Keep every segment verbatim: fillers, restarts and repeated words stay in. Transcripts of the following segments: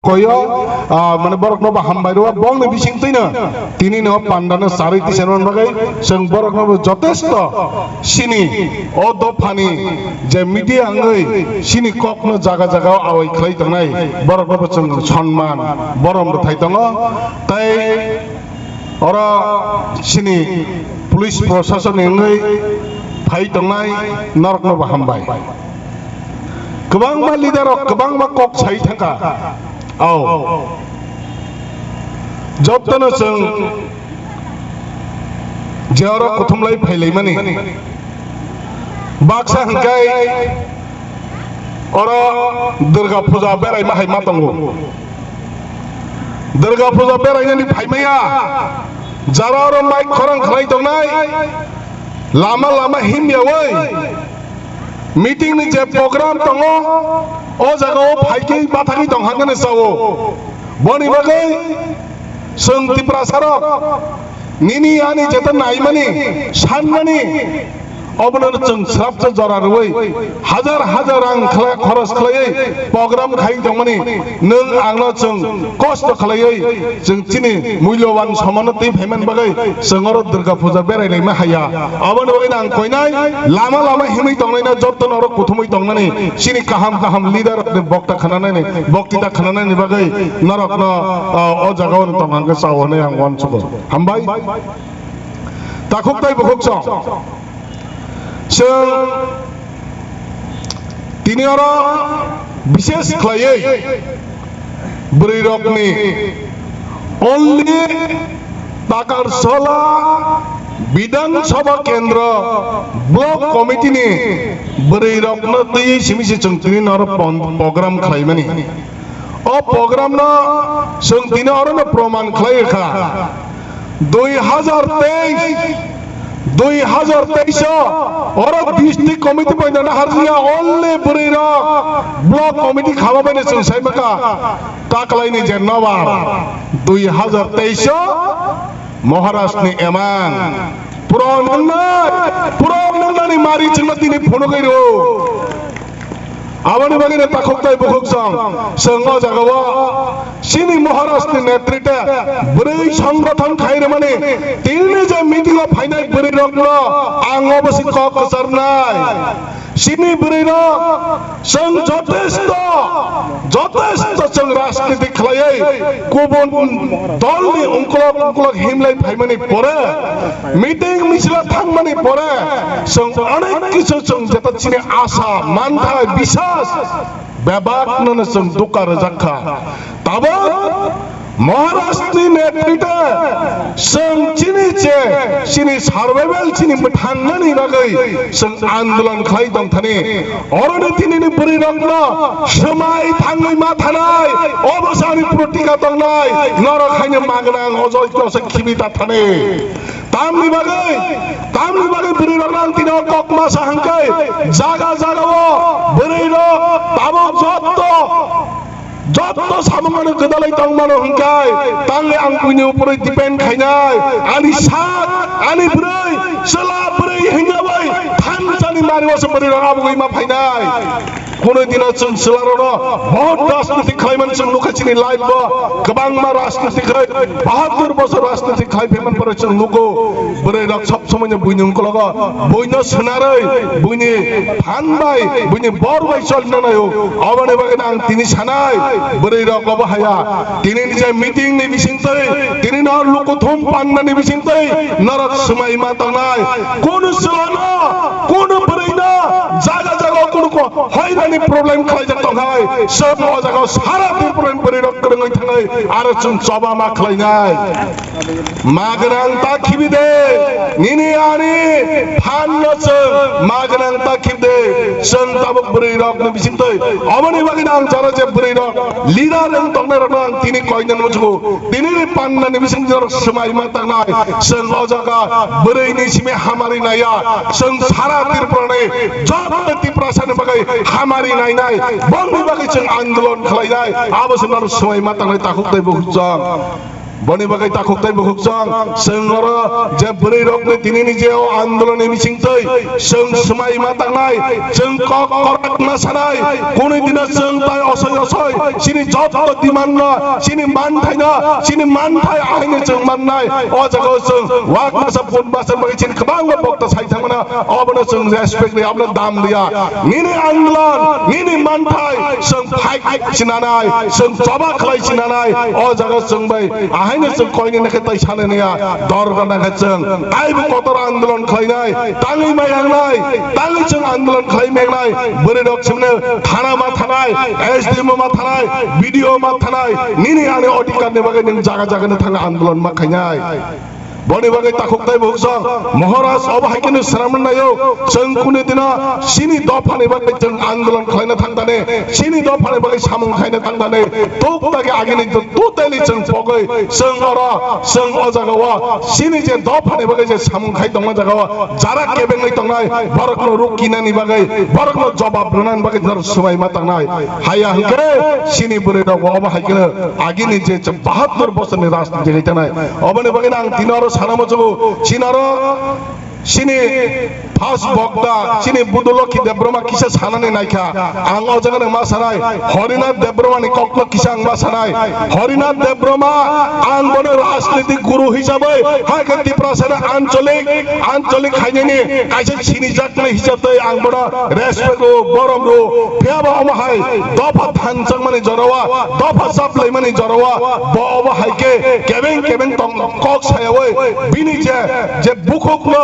koyo, ah, mane borokno bo hambai rwo, bongni bisingtwino tini no panda no charwi tisanani bagwi chwng borokno bo jotesto sini o dophani je media wngwi sini kokno jaga jaga o awai khlai tongnai borokno bo chwng sonman borom rwthai tongo. Tai oro chini police proshasonni wngwi phai tongnai norokno bo hambai. Kwbangma leader rok kwbangma kok sai thangkha. Ao. Jotono chwng je oro kuthumlai phailaimani. Baksa hwnkhe oro Durga Puja beraima hai ma tongo. Durga Puja berainani phaimaya, jara oro mic khorang khlai tongnai, lama lama himyaui meeting ni je program tongo, o jaga o phaikhe bathagwi tong hangani sao. Boni bagwi chwng Tiprasa rok nini ani jeta naimani, sanmani, obono chwng srapsa jora rwui, hajar hajar rang khla-, khoros khlaiwi program khai tongmani, nwng angno chwng kosto khlaiwi, chwng chini mulyoban somono twi phaimani bagwi chwng oro Durga Puja berai laima haya. Aboni bagwi ang koinai lama lama himwi tongnaino joto norok kuthumwi tongnani, chini kaham kaham leader rokni bokta khananani, boktita khananani bagwi norokno, ah, o jaga o tong hangkhe chao hwnwi ang uansugo. Hambai. Takhuk tai bukhuk song. Chwng tini oro bishes khlaiwi bwrwi rokni only Takarsola Bidhan Sabha Kendra Block Committee ni bwrwi rokno twi simi se chwng tini oro pon-, program khlaimani. O program no chwng tini oro no proman khlai kha. Dui hajar teis, dui hajar teis o oro district committee bai nana harjia only bwrwi rok block committee khama bai chwng sai maka taklai ni je nobar dui hajar teis o Maharaj ni emang puro nungnai, puro nungnani mari chwngno tini phunugwi rwo. Aboni bagwi no takhuk tai bukhuk song, chwng o jaga o chini Maharaj ni netrite bwrwi songgothon khai rwmani tini je meeting o phainai bwrwi rokno ang obo se kok kwcharnai. Chini bwrwi rok chwng jotesto, jotesto chwng rajniti khlaiwi kubun dolni ungkulok ungkulok himlai phaimani pore, meeting michila thangmani pore chwng onek kisu chwng jeta chini asa, manthai, bisas bebak nono chwng dukha rwjak kha. Tabuk Maharaj ni netrite chwng chini je chini survival chini mwthangnani bagwi chwng andolon khlai tongthani. Oroni tinini bwrwi rokno swmai thangwi ma thanai, obo sani protika tongnai, norok haino magwnang ojoi kose khibi ta thani. Tamni bagwi, tamni bagwi bwrwi rok nang tino kok ma sa hangkai, jaga jaga o bwrwi rok tabuk jotto, jotto samung ano gwdalai tong mano hingkai, tangwi ang buini upore depend khainai, ani sak, ani bwrwi, chwla bwrwi hingya bai thansa ni mari o se bwrwi rok abugwi ma phainai. Kunui dino chwng chwlarokno bahut rajniti khlaiman chwng nukha chini life o. Kwbangma rajniti khlai, bahatur bosor rajniti khlai phaimani pore chwng nugo. Bwrwi rok sob somoi no buini ungkologo, buino swnarwi, buini phan bai, buini bor bai choli nanaio. Aboni bagwi ang tini sanai, bwrwi rok obo haya. Tini ni je meeting ni bisingtwi, tini no lukuthum panda ni bisingtwi norok swmai ma tongnai. Kunu chwlano, kunu bwrwino jaga jaga kunu ko hoirani problem khlaijak tongnai. Chwng o jaga sara Tripura ni bwrwi rok kwrwngwi thangnai, aro chwng choba ma khlainai. Magwnang ta khibi de, nini ani phan no chwng magwnang ta khibi de, chwng tabuk bwrwi rok ni bisingtwi. Aboni bagwi ang jara je bwrwi rok leader wng tongnai rok no ang tini koinani muchungo, tini ni panda ni bising jora swmai ma tangnai, chwng o jaga bwrwi ni simi hamari naiya, chwng sara Tripura ni joto Tiprasa ni bagwi hamari nainai, bongni bagwi chwng andolon khlainai, abo se naro swmai ma tangnai takhuk tei bukhuk chwng. Boni bagwi takhuk tei bukhuk chwng, chwng oro je bwrwi rokni tinini je o andolonni bisingtwi chwng swmai ma tangnai, chwng kok korak ma sanai, kunu dino chwng tai osoi osoi chini jotto demand no, chini manthai no, chini manthai ahaino chwng mannai. O jaga o chwng wak masa pun masa bagwi chini kwbangma bokta sai thangmano, obono chwng respect riya, obono dam riya. Nini andolon, nini manthai chwng fight sinanai, chwng choba khlai sinanai. O jaga chwng bai ahaino chwng koini nakhe tai sanani ya, dor gana khe chwng taibo kotor andolon khlainai, tangwi mai yangnai, tangwi chwng andolon khlai mengnai. Bwrwi rok chwngno thana ma thanai, S D M O ma thanai, B D O ma thanai, nini ani odhikar ni bagwi nwng jaga jaga no thangwi andolon ma khainai. Boni bagwi takhuk tei bukhuk chwng Maharaj obo hai kheno swnamna naio, chwng kunu dino chini dophani bagwi chwng andolon khlaina thangdani, chini dophani bagwi samung khaina thangdani, tok dagi agini totally chwng pogwi chwng oro chwng o jaga o chini je dophani bagwi je samung khai tongma jaga o jara kebengwi tongnai borokno ruk kinani bagwi, borokno jobab rwnani bagwi norok swbai ma tangnai. Haya hwnkhe chini bwrwi rok bo obo hai kheno agini je bahatur bosorni rajniti hai tanai. Oboni bagwi ang tini oro sana muchungo, chini oro chini first bokta chini Budulokhi Debbarma kisa sanani naikha. Ang o jaga ma sanai, Harinath Debbarma ni kokno kisa ang ma sanai. Harinath Debbarma ang bono rajnitik guru hisabai hai khe Tiprasano ancholik, ancholik khainani kaisa sinijak nai hisab tei ang bono respect rw, borom rw. Phiya ba omo hai dopha thanchang mani jora o, dopha chaplai mani jora o, bo obo hai khe kebeng kebeng tong kok saya oi. Bini je, je bukhuk no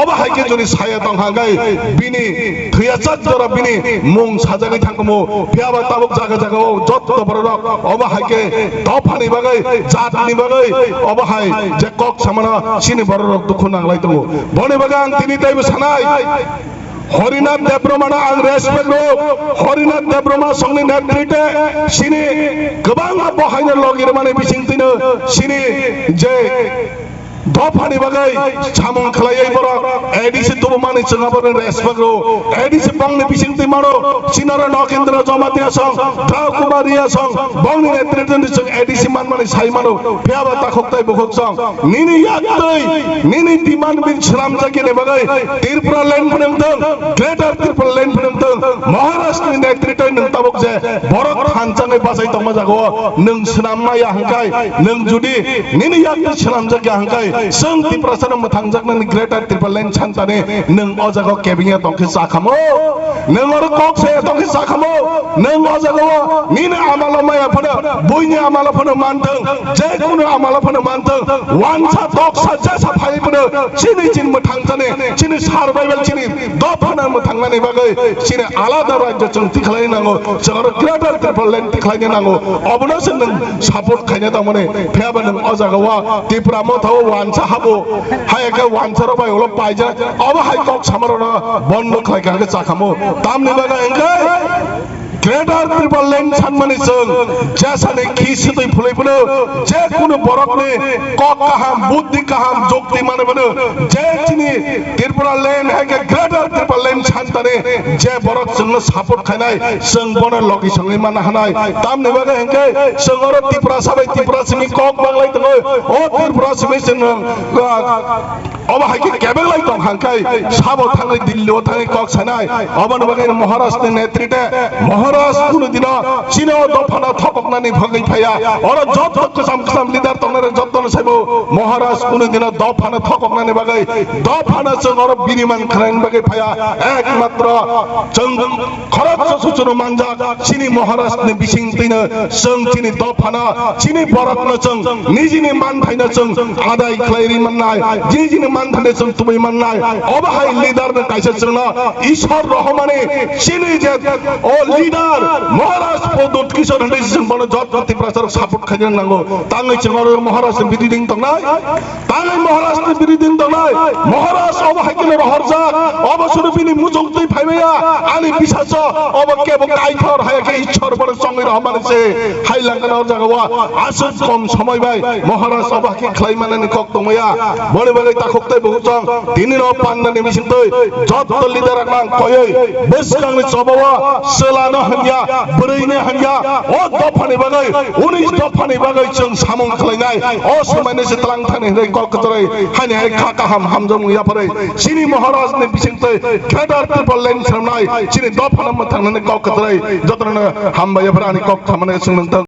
obo hai khe jodi saya tong hangkai bini thwiya chak jora bini mung sajagwi thangkumu. Phiya ba tabuk jaga jaga o jotto borok rok obo hai khe dophani bagwi, jatni bagwi obo hai je kok samano chini borok rok dukhu nanglai tongo. Boni bagwi ang tini taibo sanai. Harinath Debbarmano ang respect rw. Harinath Debbarma songni netritwe chini kwbangma bohaino logi rwmani bisingtwino chini je dophani bagwi samung khlaiwi borok A D C tubumani chwng abono respect rw. A D C bongni bisingtwi mano, chinaro Nokendra Jamatia song, Drau Kumar Ria song, bongni netritwni chwng A D C manmani sai mano. Phiya ba takhuk tei bukhuk song, nini yaktwi, nini demand bin swnamjakya ni bagwi Tripura land phwnwng thung, Greater Tripura land phwnwng thung, Maharashtra ni netritwni nwng tabuk je borok thanchangwi bachai tongma jaga o nwng swnam maya hwnkhe, nwng judi nini yaktwi swnamjakya hwnkhe, chwng Tiprasano mwthangjaknani Greater Tripura land santani nwng o jaga o kebengya tongkhe chakhamo. Nwng oro kok saya tongkhe chakhamo, nwng o jaga o nini amalo maya phano, buini amalo phano manthung, je kunu amalo phano manthung, wansa toksa jesa phai phano chini chin mwthangchani, chini survival, chini dophano mwthangnani bagwi chini alada rajyo chwng tikhlai nango, chwng oro Greater Tripura land tikhlaina nango, obono se nwng support khaina tongmani, phiya ba nwng o jaga o Tipra Motha o wansa habo, hai khe wansa rok bai ulo paijak, obo hai kok samarokno bondo khlai kha hwnkhe chakhamo. Tamni bagwi hwnkhe Greater Tripura land sanmani chwng jesani khi swtwi phulwi phano, je kunu borokni kok kaham, buddhi kaham, jukti manwi phano, je chini Tripura land hai khe Greater Tripura land santani je borok chwngno support khainai, chwng bono logi songwi manna hanai. Tamni bagwi hwnkhe chwng oro Tiprasa bai Tipra simi kok banglai tongo. O Tripura simi chwng, ah, Obo hai khe kebenglai tong hang khai sabo thangwi Delhi o thangwi kok sanai. Oboni bagwi Maharaj ni netritwe Maharaj kunu dino chini o dophano thokoknani bagwi phaiya. Oro joto kwcham kwcham leader tongnai rok jotono saibo Maharaj kunu dino dophano thokoknani bagwi, dophano chwng oro biniman khlaina bagwi phaiya. Ekmatro chwng Khoroksa suchunu manjak chini Maharaj ni bising twino chwng chini dophano, chini borokno chwng nijini manthaino chwng adai khlai ri mannai, nijini manthaino chwng tubui mannai. Obo hai leader no kaisa chwngno Ishwar rohomani chini je o leader Maharaj Pradyut Kishore hinwi chwng bono joto Tiprasa rok support khaina nango. Tangwi chwng oro Maharaj ni bididing tongnai. Tangwi Maharaj ni bididing tongnai. Maharaj obo hai kheno rohorjak. Obo suru bini muchung twi phaimaya. Ani bisacho obo kebo kaithor hai khe Ishwar bono chongwi rohormani se. Hai langkana o jaga o aswk kom somoi bai Maharaj obo hai khe khlai manani kok tongmaya. Boni bagwi takhuk Tei bo chwng tini no panda ni bising twi joto leader rok nang koyoi bwskang ni choba o chwla no hamya, bwrwi ni hamya, o dopha ni bagwi, unis dopha ni bagwi chwng samung khlainai, o swmai ni se tlang thani hinwi kok kwtwrwi haini hai kha kaham hamjakmung yapharwi chini Maharaj ni bising twi Greater Tipraland samnai chini dopha no mwthang nani kok kwtwrwi joto no hambai yaphar ani kok thamani chwng nang.